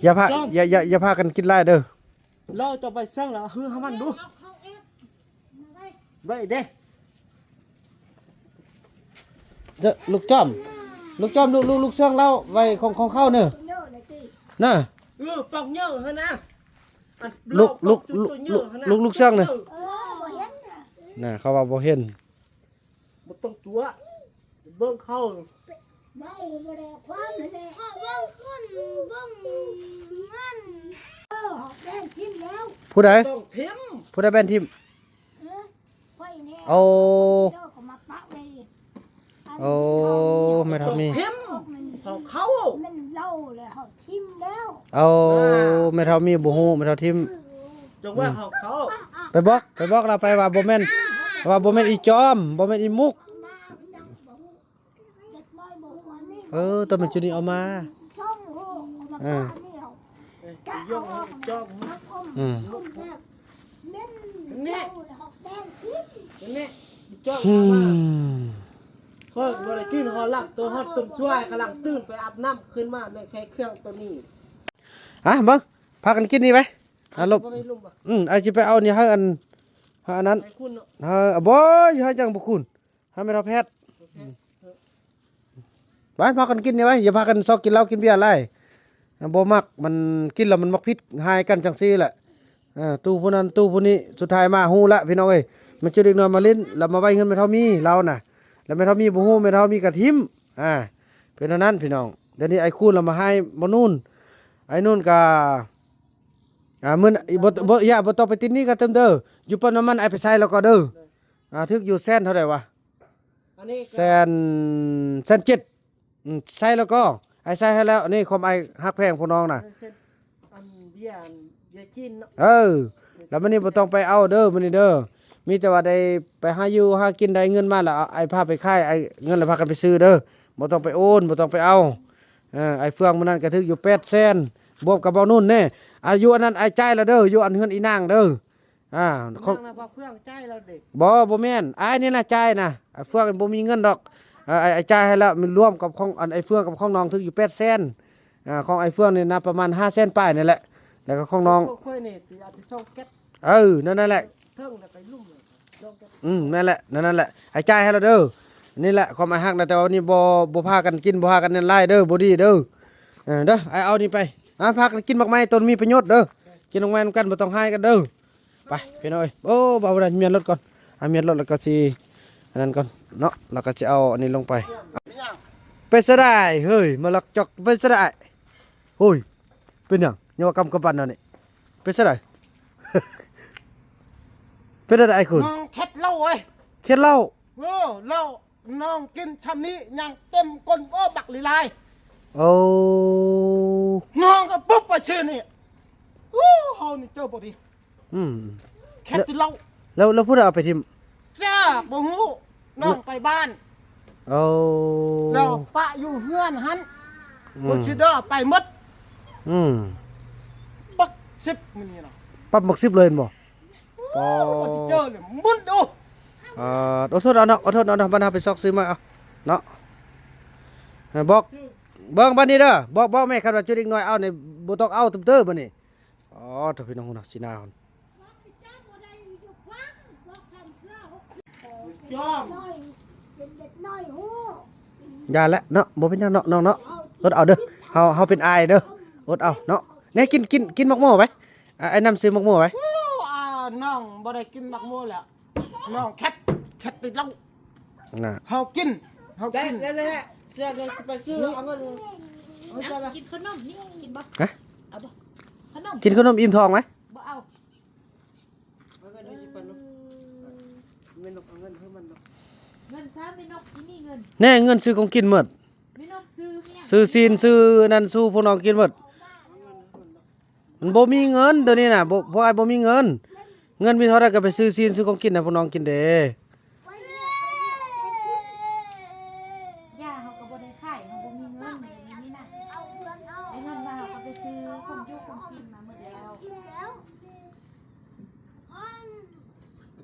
ຢ່າພາ ຢ່າ ຢ່າ ຢ່າພາກັນກິນຫຼາຍເດີ. ເຫຼົ້າເຈົ້າໄປເຊິ່ງລະ ເຮືອໃຫ້ມັນດູ ໄວ້ເດ້. ເດີ ລູກຈອມ ລູກຈອມ ລູກ ລູກ ລູກເຊື່ອງເຫຼົ້າໄວ້ຂອງ ຂອງເຂົາເນີ ນະ. ເອີ ປອກເຍີຫັ້ນນະ ລູກ ລູກ ລູກ ລູກເຊື່ອງນະ ນະ ເຂົາວ່າບໍ່ເຫັນ. ບໍ່ຕ້ອງຕົວະ ເບິ່ງເຂົາ ເວົ້າບໍ່ໄດ້ຄວາມຫັ້ນແຫຼະ ເພາະເບິ່ງຄົນເບິ່ງມັນ. ເອີ ເຮົາແບ່ງທີມແລ້ວ. ຜູ້ໃດ? ຕ້ອງທີມ ຜູ້ໃດແບ່ງທີມ? ເອີ ຂ້ອຍແຫຼະ. ໂອ້ ເຈົ້າກໍມາປະໄວ້. ໂອ້ ແມ່ເຖົ້າມີ ຂອງເຂົາ ແມ່ນເຫຼົ້າແລ້ວ ເຮົາ ຖິ້ມແລ້ວ. ເອົາ ແມ່ເຖົ້າມີບໍ່ຮູ້ ແມ່ເຖົ້າຖິ້ມ. ເອີ ຈັ່ງວ່າເຂົາ ເຂົາ ໄປບອກ ໄປບອກລາວໄປວ່າບໍ່ແມ່ນ ວ່າບໍ່ແມ່ນອີຈອມ ບໍ່ແມ່ນອີມຸກ. ເອີ ຕອນມັນຈຸນີ້ເອົາມາ ເອີ ອືມ ນີ້ ນີ້ ຈອກ ອືມ ມາ ຂ້ອຍບໍ່ໄດ້ກິນ ຮອດຫຼັງໂຕ ຮອດຕົ້ນຊ່ວຍ ກຳລັງຕື່ນໄປອາບນ້ຳ ຂຶ້ນມາໃນແຄ່ເຄື່ອງໂຕນີ້. ອ່ະ ເບິ່ງ ພາກັນກິນນີ້ໄປ ອ່ະ ຫຼົບ ບໍ່ໄປລຸ່ມບໍ່? ອືມ ອ້າຍຊິໄປເອົານີ້ໃຫ້ອັນ ໃຫ້ອັນນັ້ນ ໃຫ້ຄຸນເນາະ ໃຫ້ ບໍ່ ໃຫ້ຈັ່ງບໍ່ຄຸນ ໃຫ້ແມ່ເຖົ້າແພດ ແມ່ເຖົ້າແພດ ອືມ ໄປ ພາກັນກິນນີ້ໄວ້ ຢ່າພາກັນຊອກກິນເຫຼົ້າກິນເບຍຫຼາຍ ບໍ່ມັກ ມັນກິນແລ້ວມັນມັກຜິດຮ້າຍກັນຈັ່ງຊີ້ແຫຼະ. ເອີ ຕູ້ຜູ້ນັ້ນຕູ້ຜູ້ນີ້ ສຸດທ້າຍມາຮູ້ລະພີ່ນ້ອງເອີຍ ມັນຈື່ເດັກນ້ອຍມາຫຼິ້ນ ແລ້ວມາໄວ້ເຮືອນແມ່ເຖົ້າມີລາວນະ ແລ້ວແມ່ເຖົ້າມີບໍ່ຮູ້ ແມ່ເຖົ້າມີກະຖິ້ມ ອ່າ ເປັນແນວນັ້ນພີ່ນ້ອງ. ດຽວນີ້ອ້າຍຄູນລະມາຮ້າຍບໍ່ນູນ ອ້າຍນູນກະ ອ່າ ມື້ ບໍ່ ບໍ່ ຢ່າ ບໍ່ຕ້ອງໄປຕິດໜີ້ກັນຕື່ມເດີ ຢູ່ປ້ຳນ້ຳມັນອ້າຍໄປໃສ່ແລ້ວກໍເດີ. ອ່າ ຖືກຢູ່ແສນເທົ່າໃດວະ? ອັນນີ້ກໍ ແສນ ແສນເຈັດ ອືມ ໃສ່ແລ້ວກໍ ອ້າຍໃສ່ໃຫ້ແລ້ວ ນີ້ຄວາມອ້າຍຮັກແພງພວກນ້ອງນະ ເອີ ເຊັ່ນ ອັນເບຍ ເບຍຈີນເນາະ ເອີ ແລ້ວມື້ນີ້ບໍ່ຕ້ອງໄປເອົາເດີ ມື້ນີ້ເດີ ມີແຕ່ວ່າໄດ້ໄປຫາຢູ່ຫາກິນ ໄດ້ເງິນມາແລ້ວ ເອົາ ອ້າຍພາໄປຂາຍ ອ້າຍ ເງິນແລ້ວພາກັນໄປຊື້ເດີ ບໍ່ຕ້ອງໄປໂອນ ບໍ່ຕ້ອງໄປເອົາ. ເອີ ອ້າຍເຟືອງມື້ນັ້ນກໍຖືກຢູ່ແປດແສນ ບວກກັບເບົານຸ່ນແນ່ ອາ ຢູ່ອັນນັ້ນອ້າຍຈ່າຍແລ້ວເດີ ຢູ່ອັນເຮືອນອີນາງເດີ. ອ່າ ຂອງ ນາງນະວ່າເຟືອງຈ່າຍແລ້ວເດ້ ບໍ່ ບໍ່ແມ່ນ ອ້າຍນີ້ລະຈ່າຍນະ ອ້າຍເຟືອງບໍ່ມີເງິນດອກ ເອີ ອ້າຍ ອ້າຍຈ່າຍໃຫ້ແລ້ວ ມັນລວມກັບຂອງ ອັນ ອ້າຍເຟືອງກັບຂອງນ້ອງຖືກຢູ່ແປດແສນ ອ່າ ຂອງອ້າຍເຟືອງນີ້ນະປະມານຫ້າແສນປາຍນີ້ແຫຼະ ແລ້ວກໍຂອງນ້ອງ ຂອງຂ້ອຍນີ້ຊິອາດຈະສອງແກັດ ເອີ ນັ້ນ ນັ້ນແຫຼະ ເທິງແລ້ວໄປລຸ່ມສອງແກັດ ອືມ ນັ້ນແຫຼະ ນັ້ນ ນັ້ນແຫຼະ ອ້າຍຈ່າຍໃຫ້ແລ້ວເດີ. ນີ້ແຫຼະຄວາມອ້າຍຮັກນະ ແຕ່ວ່ານີ້ບໍ່ ບໍ່ພາກັນກິນ ບໍ່ພາກັນນັ້ນຫຼາຍເດີ ບໍ່ດີເດີ. ເອີ ເດີ ອ້າຍເອົານີ້ໄປ ອ່າ ພາກັນກິນໝາກໄມ້ຕົນມີປະໂຫຍດເດີ ກິນໝາກໄມ້ນຳກັນ ບໍ່ຕ້ອງຮ້າຍກັນເດີ. ໄປພີ່ນ້ອງເອີຍ ໂອ້ ເບົາບໍ່ໄດ້ ມ້ຽນລົດກ່ອນ ອ່າ ມ້ຽນລົດແລ້ວກໍຊິອັນນັ້ນກ່ອນເນາະ ແລ້ວກໍຊິເອົາອັນນີ້ລົງໄປ. ເປັນຈັ່ງໃດເຮີ້ຍ ມາລັກຈອກ ເປັນຈັ່ງໃດ? ໂອ້ຍ ເປັນຫຍັງ ຍັງວ່າກຳກະບັນອັນນີ້ ເປັນຈັ່ງໃດ? ເປັນຈັ່ງໃດອ້າຍຄຸນ? ນ້ອງເຂັດເຫຼົ້າເອີຍ ເຂັດເຫຼົ້າ ເອີ ເຫຼົ້າ ນ້ອງກິນຊ່ຳນີ້ຍັງເຕັມກົ້ນ ໂອ້ ບັກຫຼາຍໆ. ໂອ້ ນ້ອງກໍປຸບໄປຊື່ນີ້ ໂອ້ ເຮົານີ້ເຈີບໍ່ດີ ອືມ ແຄ່ກິນເຫຼົ້າ ແລ້ວ ແລ້ວຜູ້ໃດເອົາໄປຖິ້ມ? ຈ້າ ບໍ່ຮູ້ ນ້ອງໄປບ້ານ ໂອ້ ແລ້ວປະຢູ່ເຮືອນຫັ້ນ ອືມ ຄົນຊິເດີໄປໝົດ ອືມ ປັບສິບມື້ນີ້ນະ ປັບໝາກສິບເລີຍແມ່ນບໍ່? ໂອ້ ບໍ່ໄດ້ເຈີເລີຍ ມຶນໂດ ອ່າ ຂໍໂທດເອົາເນາະ ຂໍໂທດເອົາເນາະ ບັດເຮົາໄປຊອກຊື້ໃໝ່ເອົາເນາະ ໃຫ້ບອກ ເບິ່ງບັດນີ້ເດີ ບອກ ບອກແມ່ ຄັນວ່າຈຸເດັກນ້ອຍເອົານີ້ ບໍ່ຕ້ອງເອົາເຕີບໆບັດນີ້. ອໍ ໂທ້ ພີ່ນ້ອງເນາະ ສີໜ້າ ຢ່າແຫຼະເນາະ ບໍ່ເປັນຫຍັງເນາະ ນ້ອງເນາະ ອົດເອົາເດີ ເຮົາ ເຮົາເປັນອ້າຍເດີ ອົດເອົາເນາະ. ແນ່ ກິນ ກິນ ກິນໝາກໂມໄປ ອ້າຍນຳຊື້ໝາກໂມໄປ. ໂອ້ ນ້ອງບໍ່ໄດ້ກິນໝາກໂມແລ້ວ ນ້ອງແຄັດ ແຄັດຕິດເຫຼົ້າ ນະ ເຮົາກິນ ເຮົາກິນ ແຫຼະ ເສຍເດີ ຊິໄປຊື້ເອົາເງິນ ກິນຂະໜົມນີ້ ກິນບໍ່? ຮະ? ເອົາບໍ່? ຂະໜົມ ກິນຂະໜົມອີ່ມທ້ອງໄປ. ບໍ່ເອົາ ເອົາເງິນໃຫ້ຊິປັນລູກ ແມ່ນົກເອົາເງິນໃຫ້ມັນເນາະ ເງິນຊະ ແມ່ນົກຊິມີເງິນ ແນ່ ເງິນຊື້ຂອງກິນໝົດ ແມ່ນົກຊື້ ຊື້ຊີ້ນ ຊື້ອັນນັ້ນສູ່ພວກນ້ອງກິນໝົດ. ມັນບໍ່ມີເງິນໂຕນີ້ນະ ບໍ່ ພວກອ້າຍບໍ່ມີເງິນ ເງິນມີເທົ່າໃດກໍໄປຊື້ຊີ້ນຊື້ຂອງກິນໃຫ້ພວກນ້ອງກິນເດ້. ຢາເຮົາກໍບໍ່ໄດ້ຂາຍ ເຮົາບໍ່ມີເງິນ ດຽວນີ້ນະ ໄດ້ເງິນມາເຮົາກໍໄປຊື້ຂອງຢູ່ຂອງກິນມາໝົດແລ້ວ.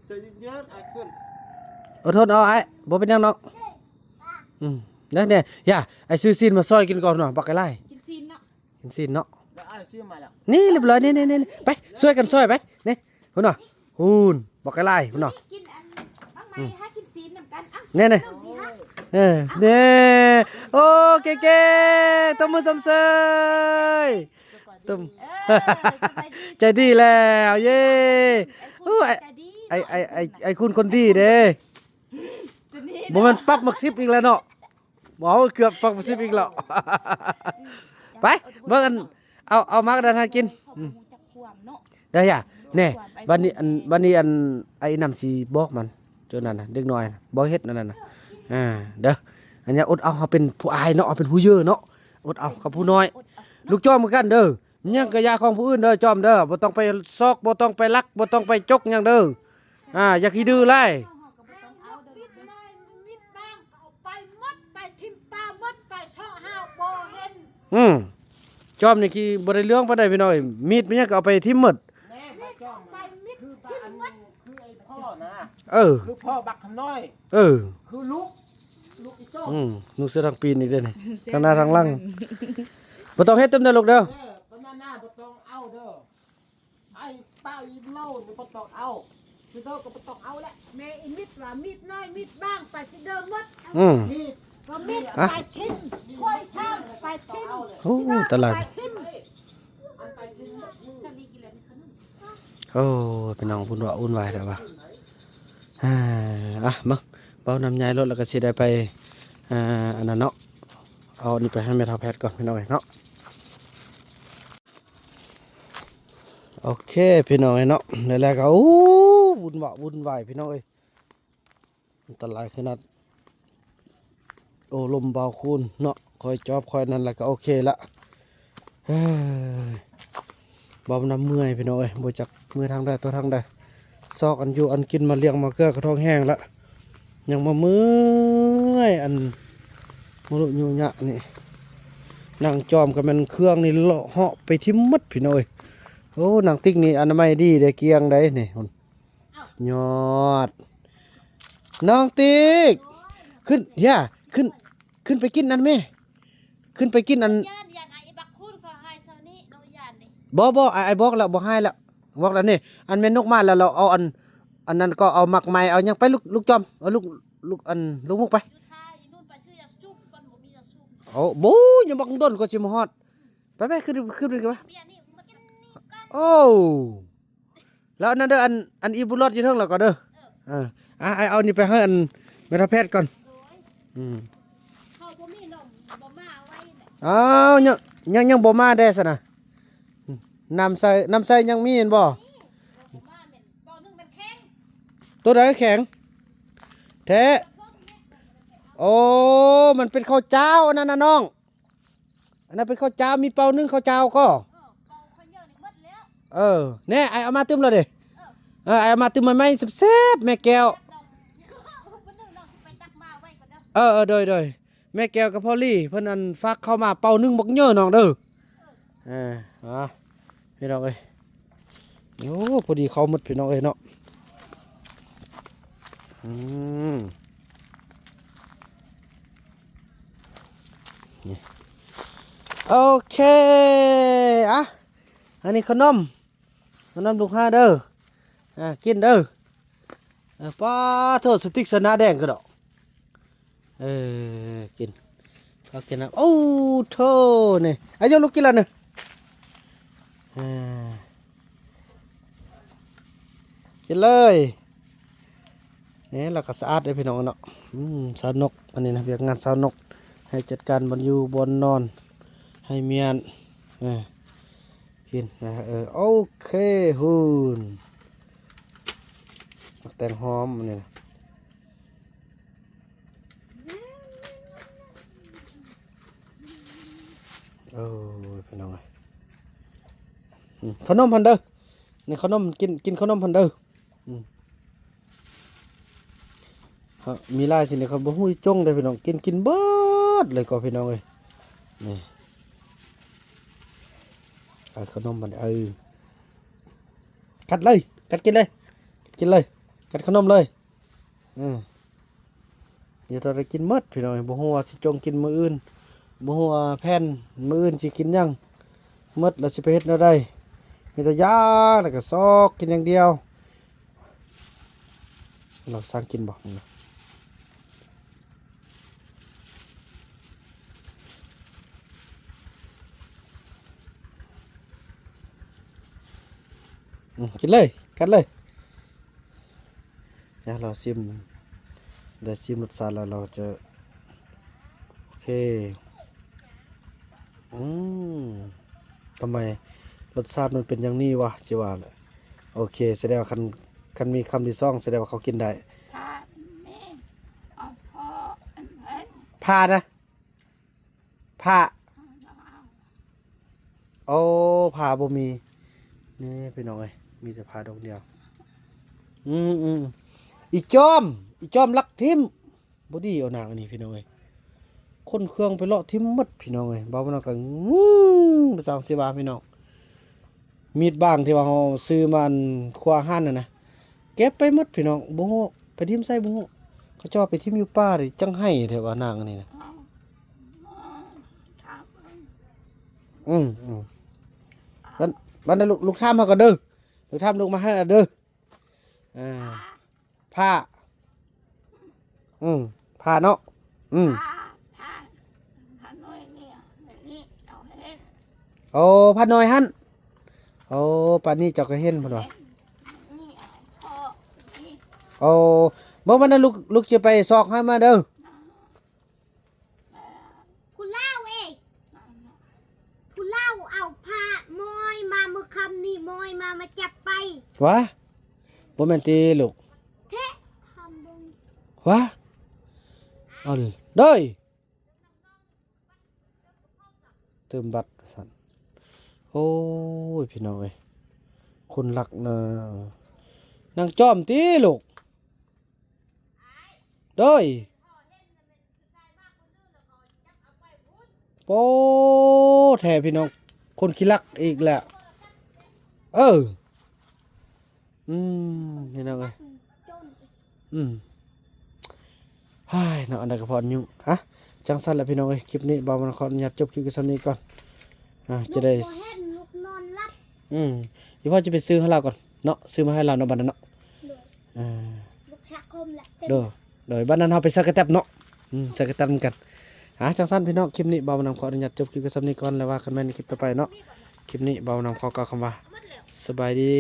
ໃຈເຢັນໆ ອ້າຍຄົນ ອົດທົນເອົາອ້າຍ ບໍ່ເປັນຫຍັງດອກ. ອືມ ແນ່ໆ ຢ່າ ອ້າຍຊື້ຊີ້ນມາຊອຍກິນກ່ອນເນາະ ບັກກະຫຼາຍ ກິນຊີ້ນເນາະ ກິນຊີ້ນເນາະ ແລ້ວອ້າຍຊື້ມາແລ້ວ ນີ້ລຽບຮ້ອຍ ນີ້ໆໆ ໄປ ຊ່ວຍກັນຊອຍໄປ ນີ້ ພຸ້ນເນາະ ພຸ້ນ ບັກກະຫຼາຍ ພຸ້ນເນາະ ກິນອັນບັກໄມ້ ຫາກິນຊີ້ນນຳກັນ ເອົາ ແນ່ໆ ເອີ ແນ່ ໂອ້ ເກັ່ງໆ ຕົບມືຊົມເຊີຍ ຕົບ ເອີ ໃຈດີແລ້ວ ເຢ້ ໂອ້ ອ້າຍ ອ້າຍ ອ້າຍ ອ້າຍຄຸນຄົນດີເດ້ ບໍ່ແມ່ນປັບໝາກສິບອີກແລ້ວເນາະ. ເວົ້າເກືອບປັກສິບອີກແລ້ວ ໄປເບິ່ງອັນ ເອົາ ເອົາໝາກອັນນັ້ນໃຫ້ກິນ ອືມ ໄດ້ຫຍັງ ແນ່ ບັດນີ້ອັນ ບັດນີ້ອັນ ອ້າຍນຳຊິບອກມັນ ໂຕນັ້ນນະ ເດັກນ້ອຍນະ ບໍ່ເຮັດອັນນັ້ນນະ ອ່າ ເດີ ອັນນີ້ອົດເອົາ ເຮົາເປັນຜູ້ອ້າຍເນາະ ເຮົາເປັນຜູ້ເຍີ້ເນາະ ອົດເອົາກັບຜູ້ນ້ອຍ ລູກຈ້ອມຄືກັນເດີ ຫຍັງກະຢ່າຂອງຜູ້ອື່ນເດີ ຈອມເດີ ບໍ່ຕ້ອງໄປຊອກ ບໍ່ຕ້ອງໄປລັກ ບໍ່ຕ້ອງໄປຈົກຫຍັງເດີ ອ່າ ຢ່າຂີ້ດື້ຫຼາຍ ມິດນ້ອຍມິດບາງ ເອົາໄປໝົດ ໄປຖິ້ມປ່າໝົດ ໄປເຊາະຫາບໍ່ເຫັນ ອືມ ຈອມນີ້ຂີ້ບໍ່ໄດ້ເລື່ອງປານໃດພີ່ນ້ອງເອີຍ ມີດມີຫຍັງກໍເອົາໄປຖິ້ມໝົດ ແມ່ນ ໄປມິດຖິ້ມໝົດ ຄືໄອ້ພໍ່ນະ ເອີ ຄືພໍ່ບັກຂະນ້ອຍ ເອີ ຄືລູກ ລູກອີ່ຈ້ອມ ອືມ ໜູເສືອທັງປີນອີກເດ້ນີ້ ທັງໜ້າທັງຫຼັງ ບໍ່ຕ້ອງເຮັດຕື່ມເດີລູກເດີ ເອີ ປານນັ້ນນະ ບໍ່ຕ້ອງເອົາເດີ ໄອ້ປ້າອີເຫຼົ້ານີ້ບໍ່ຕ້ອງເອົາ ຊິເດີກໍບໍ່ຕ້ອງເອົາແຫຼະ ແມ່ອີມິດວ່າມິດນ້ອຍມິດບາງໄປຊິເດີໝົດ ອືມ ມີດ ກໍມີດ ຮະ ໄປຖິ້ມ ໂອ້ຍ ຊ່າງໄປຖິ້ມ ໂອ້ ຕາຍແລ້ວ ໄປຖິ້ມ ໂອ້ ພີ່ນ້ອງວຸ່ນວາຍວຸ່ນວາຍແທ້ວ່າ ອ່າ ອ່ະ ມາ ເວົ້ານຳຍາຍໂລດ ແລ້ວກໍຊິໄດ້ໄປ ອ່າ ອັນນັ້ນເນາະ ເອົາອັນນີ້ໄປໃຫ້ແມ່ເຖົ້າແພດກ່ອນ ພີ່ນ້ອງເອີຍເນາະ. ໂອເຄ ພີ່ນ້ອງເອີຍເນາະ ແລ້ວກໍ ໂອ້ ວຸ່ນວາຍວຸ່ນວາຍ ພີ່ນ້ອງເອີຍ ອັນຕະລາຍຂະໜາດ ໂອ້ ລົມເບົາຄູນເນາະ ຄ່ອຍຈອບຄ່ອຍນັ້ນ ແລ້ວກໍໂອເຄລະ ເຮີ້ຍ ເວົ້ານຳເມື່ອຍ ພີ່ນ້ອງເອີຍ ບໍ່ຈັກເມື່ອທາງໃດຕໍ່ທາງໃດ ຊອກອັນຢູ່ອັນກິນ ມາລ້ຽງມາເກືອ ກະທ້ອງແຫ້ງລະ ຍັງມາເມື່ອຍ ອັນ ມະລຸຍຸຍະນີ້ ນັ່ງຈອມກໍແມ່ນເຄື່ອງນີ້ເລາະເຫາະໄປຖິ້ມໝົດ ພີ່ນ້ອງເອີຍ ໂອ້ ນັ່ງຕິກນີ້ອະນາໄມດີເດ້ ກ້ຽງໃດນີ້ ສຸດຍອດ ນ້ອງຕິກ ຂຶ້ນ ຢ່າ ຂຶ້ນ ຂຶ້ນໄປກິນອັນແມ່ ຂຶ້ນໄປກິນອັນ ຢ້ານ ຢ້ານໄອ້ບັກຄູນເຂົາຫາຍຊາວນີ້ ນ້ອງຢ້ານນີ້ ບໍ່ ບໍ່ ອ້າຍ ອ້າຍບອກແລ້ວ ບໍ່ຫາຍແລ້ວ ບອກແລ້ວນີ້ ອັນແມ່ນົກມາແລ້ວ ລາວເອົາອັນ ອັນນັ້ນກໍເອົາໝາກໄມ້ ເອົາຫຍັງໄປ ລູກ ລູກຈອມ ເອົາລູກ ລູກ ອັນ ລູກມຸກໄປ ຢູ່ທ່າຢູ່ນູ້ນ ໄປຊື້ຢາສູບກ່ອນ ບໍ່ມີຢາສູບ ໂອ້ ບໍ່ ຍັງບັກດົນກວ່າຊິມາຮອດ ໄປ ໄປ ຂຶ້ນ ຂຶ້ນ ຂຶ້ນໄປ ເບຍນີ້ມັນກິນນີ້ກ່ອນ ໂອ້ ແລ້ວອັນນັ້ນເດີ ອັນ ອັນອີບຸລອດຢູ່ເທິງແລ້ວກໍເດີ ເອີ ອ່າ ອ້າຍເອົານີ້ໄປໃຫ້ອັນແມ່ເຖົ້າແພດກ່ອນ ໂດຍ ອືມ ເຂົາບໍ່ມີນ້ອງບໍ່ມາໄວ້ແຫຼະ ອ້າວ ຍັງ ຍັງ ຍັງບໍ່ມາແດ່ຊັ້ນນະ ນ້ຳໃສ ນ້ຳໃສຍັງມີແມ່ນບໍ່ ບໍ່ມາແມ່ນ ບໍ່ໜຶ່ງມັນແຂງ ໂຕໃດແຂງແທ້ ໂອ້ ມັນເປັນເຂົ້າຈ້າວອັນນັ້ນນະນ້ອງ ອັນນັ້ນເປັນເຂົ້າຈ້າວ ມີເປົາໜຶ່ງເຂົ້າຈ້າວກໍ ເອີ ເປົາເຂົ້າເຢີນີ້ໝົດແລ້ວ ເອີ ແນ່ ອ້າຍເອົາມາຕື່ມແລ້ວເດ້ ເອີ ເອີ ອ້າຍເອົາມາຕື່ມໃໝ່ໆ ແຊບໆ ແມ່ແກ້ວ ເອີ ເອີ ໂດຍ ໂດຍ ແມ່ແກ້ວກັບພໍ່ລີ ເພິ່ນອັນຝາກເຂົ້າມາເປົາໜຶ່ງບັກເຍີນ້ອງເດີ ເອີ ອ່າ ພີ່ນ້ອງເອີຍ ໂອ້ ພໍດີເຂົ້າໝົດ ພີ່ນ້ອງເອີຍເນາະ ອືມ ນີ້ ໂອເຄ ອ່ະ ອັນນີ້ຂະໜົມ ຂະໜົມລູກຫາເດີ ອ່າ ກິນເດີ. ເອີ ປ້າໂທດ ສະຕິກສະໜາແດງກະດອກ. ເອີ ກິນ ເຂົາກິນນຳ. ໂອ້ໂທ ນີ້ ອາ ຍົກລູກກິນລະນີ້ ເອີ ກິນເລີຍ. ນີ້ລາວກະສະອາດເດ້ພີ່ນ້ອງເນາະ. ອືມ ຊາວນົກ ອັນນີ້ນະ ວຽກງານຊາວນົກ ໃຫ້ຈັດການບ່ອນຢູ່ບ່ອນນອນ ໃຫ້ມ້ຽນ ເອີ ກິນນະ. ເອີ ໂອເຄ ຫຸ່ນ ໝາກແຕງຫອມອັນນີ້ນະ. ໂອ້ຍ ພີ່ນ້ອງເອີຍ ອືມ ຂະໜົມຫັ້ນເດີ ນີ້ຂະໜົມ ກິນ ກິນຂະໜົມຫັ້ນເດີ. ອືມ ເຮົາມີຫຼາຍຊິນີ້ ເຂົາບໍ່ຮູ້ຈິຈົງເດ້ພີ່ນ້ອງ ກິນ ກິນເບິດເລີຍກໍພີ່ນ້ອງເອີຍ. ນີ້ ເອົາຂະໜົມມັນ ເອີ ກັດເລີຍ ກັດກິນເລີຍ ກິນເລີຍ ກັດຂະໜົມເລີຍ. ເອີ ດຽວເຮົາໄດ້ກິນໝົດພີ່ນ້ອງເອີຍ. ບໍ່ຮູ້ວ່າຊິຈົ່ງກິນມື້ອື່ນ ບໍ່ຮູ້ວ່າແຜນມື້ອື່ນຊິກິນຫຍັງໝົດ ແລ້ວຊິໄປເຮັດແນວໃດ. ມີແຕ່ຢາກ ແລ້ວກະຊອກກິນຢ່າງດຽວ. ລອງສ້າງກິນບໍ່? ອືມ ກິນເລີຍ ກັດເລີຍ. ດຽວລາວຊິມ ດຽວຊິມລົດຊາດແລ້ວລາວຈະ ໂອເຄ. ອືມ ທຳໄມລົດຊາດມັນເປັນຢ່າງນີ້ວະ ຊິວ່າແຫຼະ. ໂອເຄ ສະແດງວ່າຄັນ ຄັນມີຄຳທີສອງ ສະແດງວ່າເຂົາກິນໄດ້. ພານະ? ພາ ໂອ້ ພາບໍ່ມີ. ນີ້ພີ່ນ້ອງເອີຍ ມີແຕ່ພາດອກດຽວ. ອືມໆ ອີຈອມ ອີຈອມລັກຖິ້ມ. ບໍ່ດີເອົານາງອັນນີ້ພີ່ນ້ອງເອີຍ ຂົນເຄື່ອງໄປເລາະຖິ້ມໝົດພີ່ນ້ອງເອີຍ. ເວົ້ານຳກັນ ອືມ ບໍ່ຊ່າງຊິວ່າພີ່ນ້ອງ. ມີດບາງທີ່ວ່າເຮົາຊື້ມາອັນຄົວອາຫານຫັ້ນນະ ເກັບໄປໝົດພີ່ນ້ອງ ບໍ່ຮູ້ໄປຖິ້ມໃສບໍ່ຮູ້. ເຂົາເຈົ້າໄປຖິ້ມຢູ່ປ່າເດ ຈັ່ງໄຫ້ແທ້ວ່ານາງອັນນີ້ນະ. ອືມໆ ບັດ ບັດນັ້ນລູກ ລູກຖາມເຮົາກ່ອນເດີ ລູກຖາມລູກມາໃຫ້ເດີ. ອ່າ ຜ້າ ອືມ ຜ້າເນາະ ອືມ ຜ້າ ຜ້າ ຜ້ານ້ອຍນີ້ ນີ້ເຈົ້າເຫັນ ໂອ້ ຜ້ານ້ອຍຫັ້ນ ໂອ້ ປານນີ້ເຈົ້າກໍເຫັນເພິ່ນວ່າ ນີ້ເອົາເພາະນີ້ ໂອ້ ເບິ່ງບັດນັ້ນລູກ ລູກຈະໄປຊອກໃຫ້ມາເດີ. ຜູ້ລາວເອີຍ ຜູ້ລາວເອົາຜ້າມອຍມາມື້ຄ່ຳນີ້ ມອຍມາ ມາຈັບໄປ. ຫວາ ບໍ່ແມ່ນຕິລູກ? ເທະ ຫວາ ເອົາເດີ ເຕີມບັດວ່າຊັ້ນ. ໂອ້ຍ ພີ່ນ້ອງເອີຍ ຄົນລັກນະ ນາງຈອມຕິລູກ? ໂດຍ ໂອ້ ແທ້ພີ່ນ້ອງ ຄົນຂີ້ລັກອີກແລ້ວ. ເອີ ອືມ ພີ່ນ້ອງເອີຍ ອືມ ຫາຍເນາະ ອັນໃດກໍພໍອາຍຸ. ອ່ະ ຈັ່ງຊັ້ນແຫຼະພີ່ນ້ອງເອີຍ ຄລິບນີ້ບ່າວນຳຂໍອະນຸຍາດຈົບຄລິບໄວ້ສ່ຳນີ້ກ່ອນ. ອ່າ ຈະໄດ້ ລູກບໍ່ເຫັນ ລູກນອນຫຼັບ. ອືມ ອີພໍ່ຈະໄປຊື້ໃຫ້ລາວກ່ອນເນາະ ຊື້ມາໃຫ້ລາວເນາະ ບັດນັ້ນເນາະ. ໂດຍ ອ່າ ລູກສະຄົມລະເຕັມ. ໂດຍ ໂດຍ ບັດນັ້ນເຮົາໄປໃສ່ກະແຕັບເນາະ. ອືມ ໃສ່ກະແຕັບນຳກັນ. ອ່າ ຈັ່ງຊັ້ນພີ່ນ້ອງ ຄລິບນີ້ບ່າວນຳຂໍອະນຸຍາດຈົບຄລິບໄວ້ສ່ຳນີ້ກ່ອນ ແລ້ວວ່າກັນໃໝ່ໃນຄລິບຕໍ່ໄປເນາະ. ຄລິບນີ້ບ່າວນຳຂໍກ່າວຄຳວ່າ ສະບາຍດີ.